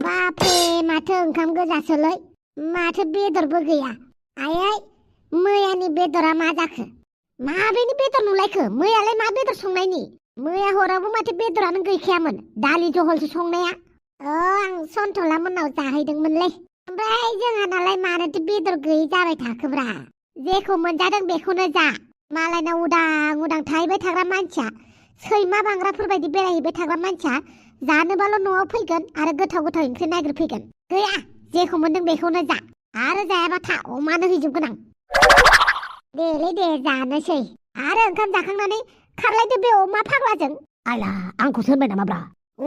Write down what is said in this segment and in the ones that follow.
बापरे माथो ओंखाम गोजासोलै माथो बेदरबो गैया आयै मैयानि बेदरा मा जाखो माबेनि बेदर नुलायखो मैयालाय मा बेदर संनायनि मैया हरावबो माथो बेदरानो गैखायामोन दालि जहलसो संनाया आं सन्थला मोननाव जाहैदोंमोनलै ओमफ्राय जोंहानालाय मानोथो बेदर गैयै जाबाय थाखोब्रा जेखौ मोनजादों बेखौनो जा मालायनाव उदां उदां थाहैबाय थाग्रा मानसिया सैमा बांग्राफोरबायदि बेरायहैबाय थाग्रा मानसिया जानोबाल' न'आव फैगोन आरो गोथाव गोथाव ओंख्रि नागिरफैगोन गैया जेखौ मोनदों बेखौनो जा आरो जायाबा था अमानो हैजोबगोन आं देलै दे जानोसै आरो ओंखाम जाखांनानै खारलायदो बे अमा फाग्लाजों आला आंखौसो होनबाय नामाब्रा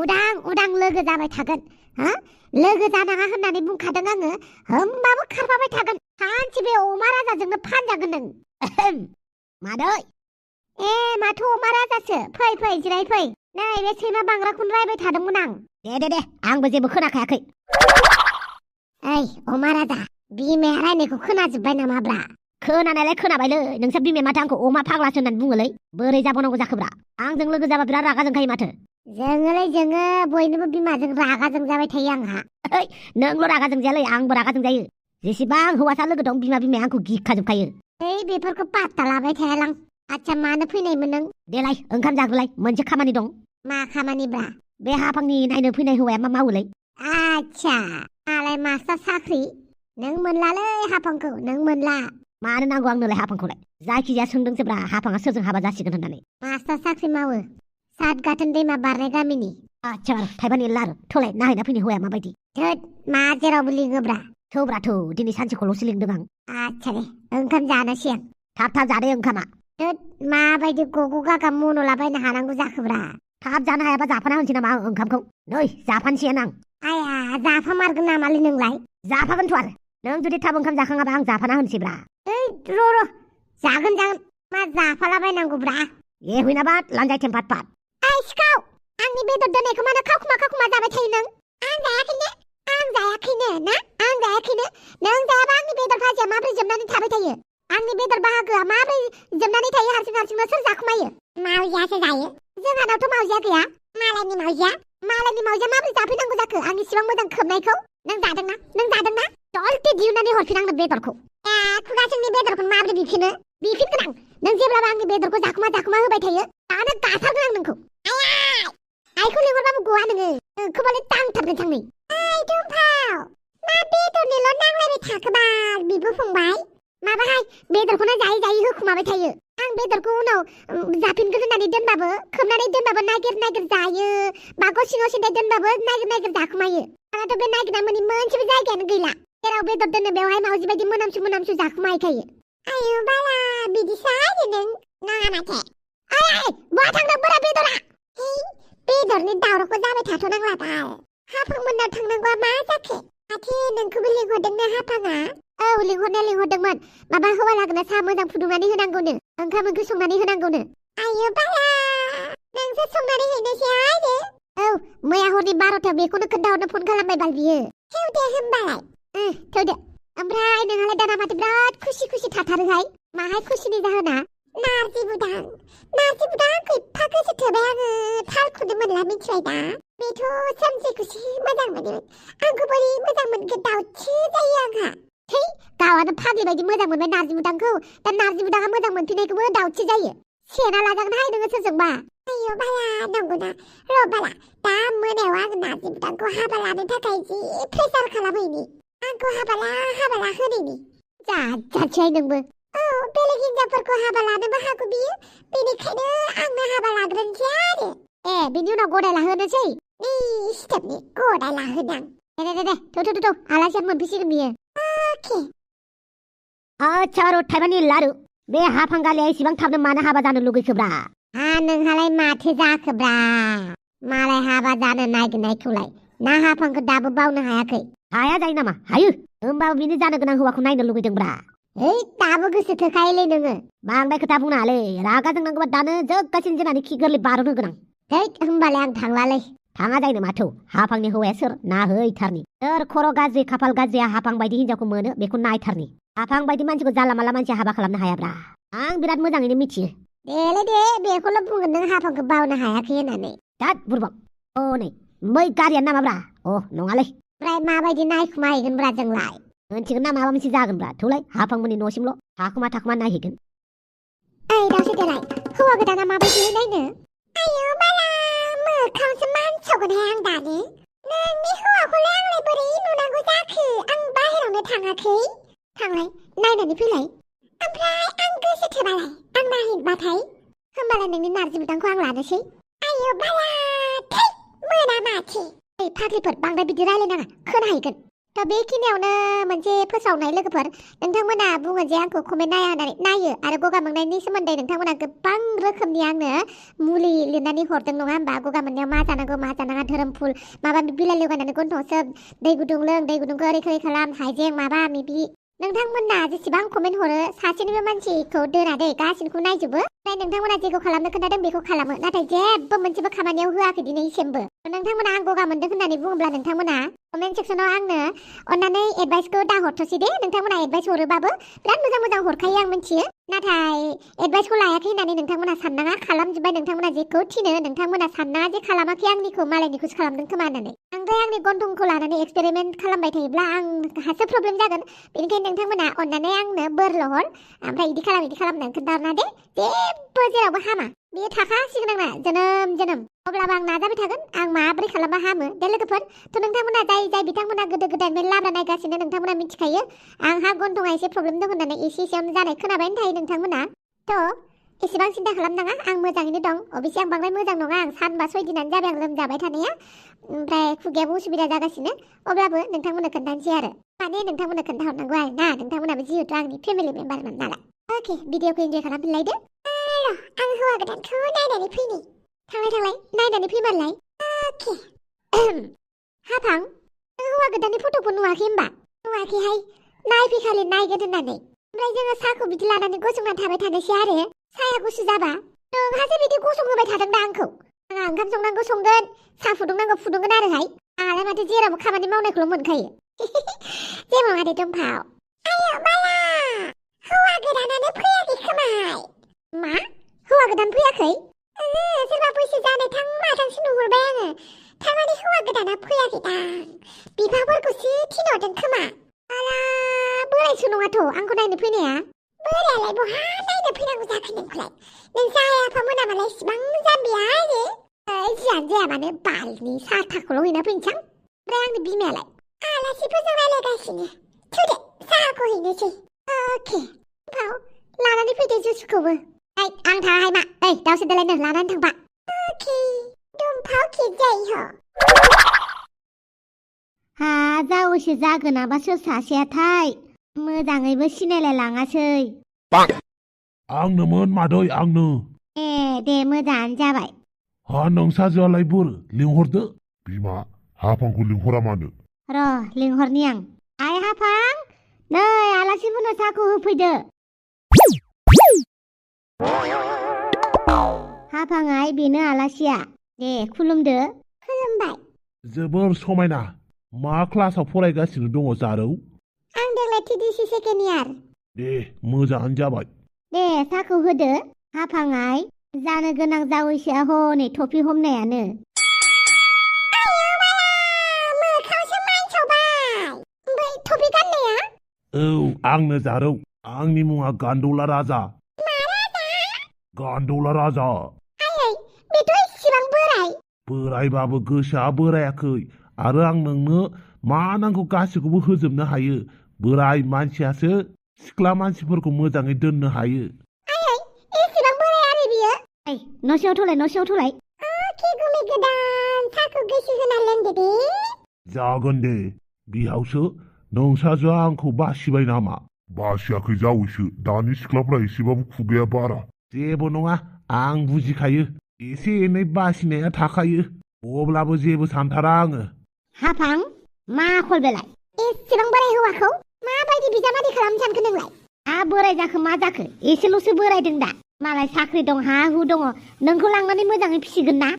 उदां उदां लोगो जाबाय थागोन हा लोगो जानाङा होननानै बुंखादों आङो होमबाबो खारफाबाय थागोन सानसे बे अमा राजाजोंनो फानजागोन नों मादै ए माथो अमा राजासो फै फै जिराय फै नै बे सैमा बांग्राखौनो रायबाय थादोंमोन आं दे आंबो जेबो खोनाखायाखै ओइ अमा राजा बिमाया रायनायखौ खोनाजोब्बाय नामाब्रा खोनानायलाय खोनाबायलै नोंसोर बिमाया माथो आंखौ अमा फाग्लासो होननानै बुङोलै बोरै जाबावनांगौ जाखोब्रा आंजों लोगो जाबा बिराद रागा जोंखायो माथो जोङो बयनोबो बिमाजों रागा जोंजाबाय थायो आंहा नोंल' रागा जोंजायालै आंबो रागा जोंजायो जेसेबां हौवासा लोगो दं बिमाया आंखौ गिखाजोबखायो बेफोरखौ पात्ता लाबाय थायालां आच्छा मानो फैनायमोन नों देलाय ओंखाम जाग्रोलाय मोनसे खामानि दं मा खामानिब्रा बे हाफांनि नायनो फैनाय हौवाया मा मावोलै आच्छा आलाय मास्टार साख्रि नों मोनलालै हाफांखौ नों मोनला मानो नांगौ आंनोलाय हाफांखौलाय जायखिजाया सोंदोंसोब्रा हाफाङा सोरजों हाबा जासिगोन होननानै मास्टार साख्रि मावो सातगाथोन दैमा बारनाय गामिनि आच्छा थाइबानि लारु थौलाय नायहैना फैनाय हौवाया माबायदि थोद मा जेरावबो लिङोब्रा थौब्राथ' दिनै सानसेखौल'सो लिंदों आं आच्छा दे ओंखाम जानोसै आं थाब जादे ओंखामा माबायदि गग' गागा मन'लाबायनो हानांगौ जाखोब्रा थाब जानो हायाबा जाफाना होनसै नामा आं ओंखामखौ नै जाफानसैयानो आं आया जाफामारगोन नामालै नोंलाय जाफागोनथ' आरो नों जुदि थाब ओंखाम जाखाङाबा आं जाफाना होनसैब्रा र' जागोन मा जाफालाबायनांगौब्रा ए हुइनाबा लान्जाय थेमफात फात सिखाव आंनि बेदर दोननायखौ मानो खावखुमा जाबाय थायो नों आं जायाखैनो ना आं जायाखैनो नों जायाबा आंनि बेदर भाजिया माब्रै जोबनानै थाबाय थायो आंनि बेदर बाहागोआ माब्रै जोबनानै थायो हारसिंनो सोर जाखुमायो मावजियासो जायो जोंहानावथ' मावजिया गैया मालायनि मावजिया माब्रै जाफैनांगौ जाखो आं इसिबां मोजां खोबनायखौ नों जादोंना दलथे दिहुननानै हरफिन आंनो बेदरखौ खुगाजोंनि बेदरखौ माब्रै बिफिनगोन आं नों जेब्लाबो आंनि बेदरखौ जाखुमा होबाय थायो दानो गाथारगोन आं नोंखौ आइखौ लिंहरबाबो गवा नोङो नोंखौबालाय दांथारगोन थांनै दुमफाव मा बेदरनिल' नांलायबाय थाखोबाल बिब' फंबाय माबाहाय बेदरखौनो जायै होखुमाबाय थायो आं बेदरखौ उनाव जाफिनगोन होननानै दोनबाबो खोबनानै दोनबाबो नागिर जायो बागो सिङाव सिन्थाय दोनबाबो नागिर जाखुमायो आंहाथ' बे नागिरना मोनि मोनसेबो जायगायानो गैला जेराव बेदर दोनो बेवहाय मावजि बायदि मोनामसु जाखुमाहैखायो आयु बाला बिदिसो आरो नों नाङा माथे बहा थांदों बोरा बेदरा बेदरनि दावरावखौ जाबाय थाथ'नांला बाल हाफां मोननाव थांनांगौआ मा जाखो माथो नोंखौबो लिंहरदोंनो हाफाङा लिंहरदोंमोन माबा हौवा लागोना साहा मोजां फुदुंनानै होनांगौनो ओंखाम ओंख्रि संनानै होनांगौनो आयु बाला नोंसो संनानै हैनोसै आरो मैया हरनि 12थायाव बेखौनो खोन्थाहरनो फन खालामबाय बाल बियो थौदे होमबालाय थौदो ओमफ्राय नोंहालाय दाना माथो बिराद खुसि थाथारोहाय माहाय खुसिनि जाहोना नारजि बुदां आंखौ एफा गोसो थोबाय आङो थालखौनो मोनला मिथिबाय दा बेथ' सोमजेखौसो मोजां मोनोमोन आंखौ बोरै मोजां मोनगोन दाउथि जायो आंहा गावानो फाग्लि बायदि मोजां मोनबाय नारजि बुदांखौ दा नारजि बुदाङा मोजां मोनफिननायखौबो दाउथि जायो सेना लाजागोनहाय नोङो सोरजोंबा आयौ बाला नंगौना र' बाला दा मोनायाव आं नारजि बुदांखौ हाबा लानो थाखाय जि प्रेसार खालामहैनि आंखौ हाबा ला होनैनि जाजासै नोंबो बेलेग हिनजावफोरखौ हाबा लानोबो हागौ बियो बेनिखायनो आंनो हाबा लाग्रोनोसै आरो बिनि उनाव गदाय लाहोनोसै स्टेपनि गदाय लाहोनां दे थौ आलासिया मोनफैसिगोन बियो आच्छा र' थाइबानि लारु बे हाफां गालिया इसिबां थाबनो मानो हाबा जानो लुगैखोब्रा नोंहालाय माथो जाखोब्रा मालाय हाबा जानो नागिरनायखौलाय ना हाफांखौ दाबो बावनो हायाखै हाया जायो नामा हायो होमबाबो बिनि जानो गोनां हौवाखौ नायनो लुगैदोंब्रा दाबो गोसो थोखायोलै नोङो बांद्राय खोथा बुंनाङालै रागा जोंनांगौबा दानो जोगगासिनो जोंनानै खि गोरलै बारनो गोनां होमबालाय आं थांलालै थाङा जायनो माथो हाफांनि हौवाया सोर नाहैथारनि सोर खर' गाज्रि खाफाल गाज्रिया हाफां बायदि हिनजावखौ मोनो बेखौ नायथारनि हाफां बायदि मानसिखौ जानला मानला मानसिया हाबा खालामनो हायाब्रा आं बिराद मोजाङैनो मिथियो दे बेखौल' बुंगोन नों हाफांखौ बावनो हायाखै होननानै दाद बुरबाव नै बै गारियानो नामाब्रा नङालै ओमफ्राय माबायदि नायखुमाहैगोनब्रा जोंलाय मोनथिगोन ना माबा मोनसे जागोनब्रा थौलाय हाफांमोननि न'सिमल' थाखुमा नायहैगोन ओइ दावसो देलाय हौवा गोदाना माबायदि नायनो आयौ बाला मोखांसो मानसावगोनहाय आं दानो नोंनि हौवाखौलाय आंलाय बोरै नुनांगौ जाखो आं बाहेरावनो थाङाखै थांलाय नायनानै फैलाय ओमफ्राय आं गोसो थोबालाय आं नायहैबाथाय होमबालाय नोंनि नारजि बुदांखौ आं लानोसै आयौ बाला थै मोना माथो ओइ फाग्लिफोर बांद्राय बिदि रायलायनाङा खोनाहैगोन दा बेखिनियावनो मोनसे फोसावनाय लोगोफोर नोंथांमोना बुङो जे आंखौ कमेन्ट नाया होननानै नायो आरो गगा मोननायनि सोमोन्दै नोंथांमोना गोबां रोखोमनि आंनो मुलि लिरनानै हरदों नङा होमबा गगा मोननायाव मा जानांगौ मा जानाङा धोरोम फुल माबा बिलाइ लगायनानै गन्थ'आव सोब दै गुदुं लों दै गुदुंखौ ओरै खालाम हाइजें माबा मिबि नोंथांमोना जेसेबां कमेन्ट हरो सासेनिबो मानसिखौ दोना दै गासिनिखौ नायजोबो ओमफ्राय नोंथांमोना जेखौ खालामनो खोन्थादों बेखौ खालामो नाथाय जेबो मोनसेबो खामानियाव होआखै दिनैसिमबो नोंथांमोना आं गगा मोनदों होननानै बुङोब्ला नोंथांमोना कमेन्ट सेक्सनाव आंनो अन्नानै एडभाइसखौ दाहरथ'सै दे नोंथांमोना एडभाइस हरोबाबो बिराद मोजां हरखायो आं मिथियो नाथाय एडभाइसखौ लायाखै होननानै नोंथांमोना साननाङा खालामजोब्बाय नोंथांमोना जेखौ थिनो नोंथांमोना साननाङा जे खालामाखै आंनिखौ मालायनिखौसो खालामदों खोमा होननानै बांद्राय आंनि गन्थंखौ लानानै एक्सपेरिमेन्ट खालामबाय थायोब्ला आंहासो प्रब्लेम जागोन बेनिखायनो नोंथांमोना अन्नानै आंनो बोरल' हर ओमफ्राय इदि खालामनानै खोन्थाहरना दे जेबो जेरावबो हामा बेयो थाखासिगोन आंना जोनोम अब्लाबो आं नाजाबाय थागोन आं माबोरै खालामबा हामो दे लोगोफोर थ' नोंथांमोना जाय बिथांमोना गोदो गोदायनिफ्राय लाब्रा नायगासिनो नोंथांमोना मिथिखायो आंहा गन्थंआ एसे प्रब्लेम दं होननानै एसेयावनो जानाय खोनाबायानो थायो नोंथांमोना थ' एसेबां सिन्था खालामनाङा आं मोजाङैनो दं अबयसे आं बांद्राय मोजां नङा आं सानबा 6 दिनानो जाबाय आं लोमजाबाय थानाया ओमफ्राय खुगायाबो उसुबिदा जागासिनो अब्लाबो नोंथांमोननो खोन्थानोसै आरो माने नोंथांमोननो खोन्थाहरनांगौ आरो ना नोंथांमोनाबो जिहेतु आंनि फेमिलि मेम्बारमोन नालाय अके भिडिअखौ इन्जय खालामफिनलायदो आं हौवा गोदानखौ नायनानै फैनि थांलाय नायनानै फैमारलाय अके हाफां नों हौवा गोदाननि फट'खौ नुवाखै होमबा नुवाखैहाय नायफैखालि नायगोन होननानै ओमफ्राय जोङो साहाखौ बिदि लानानै गसंना थाबाय थानोसै आरो साहाया गुसु जाबा नोंहासो बिदि गसंहोबाय थादों दा आंखौ आंहा ओंखाम संनांगौ संगोन साहा फुदुंनांगौ फुदुंगोन आरोहाय आंहालाय माथो जेरावबो खामानि मावनायखौल' मोनखायो जेबो नङा दे दंफाव आयौ बाला हौवा गोदानानो फैयाखै खोमाहाय मा हौवा गोदान फैयाखै सोरबा बैसो जानाय थां माथांसो नुहुरबाय आङो थारमाने हौवा गोदाना फैयाखै दां बिफाफोरखौसो थिनहरदों खोमा आला बोरायसो नङाथ' आंखौ नायनो फैनाया बोरायालाय बहा नायनो फैनांगौ जाखो नोंखौलाय नोंसा आइ आफामोना मालाय इसिबां जाम्बिया आरो जियानो जाया मानो बालनि साथाखौल' हैना फैनोसां ओमफ्राय आंनि बिमायालाय आलासिफोरजों रायलायगासिनो थुदो साहाखौ हैनोसै अके फाव लानानै फैदो जुसखौबो आं थाङाहाय मा दावसो देलायनो लानानै थांबा अके दंफाव खिजायो ह हा जावैसो जागोनाबा सोर सासेयाथाय मोजाङैबो सिनायलाय लाङासै आंनोमोन मादै आंनो दे मोजाङानो जाबाय हा नोंसाजोआलाय बोर लिंहरदो बिमा हाफांखौ लिंहरा मानो र' लिंहरनि आं आइ हाफां नै आलासिफोरनो साहाखौ होफैदो हाफाङाय बेनो आलासिया दे खुलुमदो खुलुमबाय जोबोर समायना मा क्लासाव फरायगासिनो दङ जारौ आं देग्लाय TDC सेकेन्ड इयार दे मोजाङानो जाबाय दे साहाखौ होदो हाफाङाय जानो गोनां जावैसोआ हनै टफि हमनायानो औ आंनो जारौ आंनि मुङा गान्दौला राजा गान्दौला राजा बेथ' इसिबां बोरायबाबो गोसोआ बोरायाखै आरो आं नोंनो मा नांगौ गासैखौबो होजोबनो हायो बोराय मानसियासो सिख्ला मानसिफोरखौ मोजाङै दोननो हायो एसेबां बोराय आरो बियो न' सिङाव थलाय अके गुमै गोदान साहाखौ गोसो होना लोंदो दे जागोन दे बिहावसो नोंसाजोआ आंखौ बासिबाय नामा बासियाखै जावैसो दानि सिख्लाफ्रा एसेबाबो खुगाया बारा जेबो नङा आं बुजिखायो एसे एनै बासिनाया थाखायो अब्लाबो जेबो सानथारा आङो हाफां मा आखल बेलाय एसेबां बोराय हौवाखौ माबायदि बिजामादै खालामनो सानखो नोंलाय बोराय जाखो मा जाखो एसेल'सो बोरायदों दा मालाय साख्रि दं हा हु दङ नोंखौ लांनानै मोजाङै फिसिगोन ना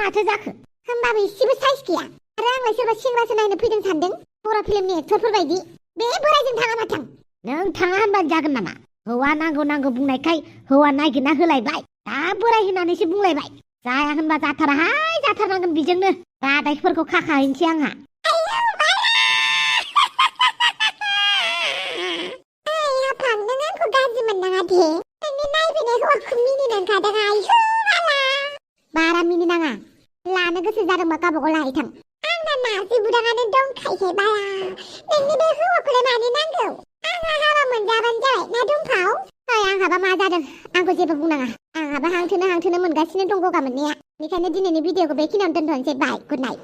माथो जाखो होमबाबो एसेबो साइस गैया आरो आंलाय सोरबा सेंग्रासो नायनो फैदों सानदों बर' फिल्मनि एक्टरफोर बायदि बे बोरायजों थाङा माथां नों थाङा होनबानो जागोन नामा हौवा नांगौ बुंनायखाय हौवा नागिरना होलायबाय दा बोराय होननानैसो बुंलायबाय जाया होनबा जाथाराहाय जाथारनांगोन बिजोंनो रादायफोरखौ खाखाहैनोसै आंहा मोननाङा दे नोंनि नायफैनाय हौवाखौ मिनिनो ओंखारदों आयौ हाला बारा मिनिनाङा लानो गोसो जादोंबा गावबागाव लाहैथां आंना नार्जि बुदाङानो दंखायोसै बाला नोंनि बे हौवाखौलाय मानो नांगौ आंहा हाबा मोनजाबानो जाबाय ना दंफाव आंहाबा मा जादों आंखौ जेबो बुंनाङा आंहाबो हांथोनो मोनगासिनो दं गगा मोननाया बेनिखायनो दिनैनि भिडिअखौ बेखिनियावनो दोनथ'नोसै बाय गुड नाइट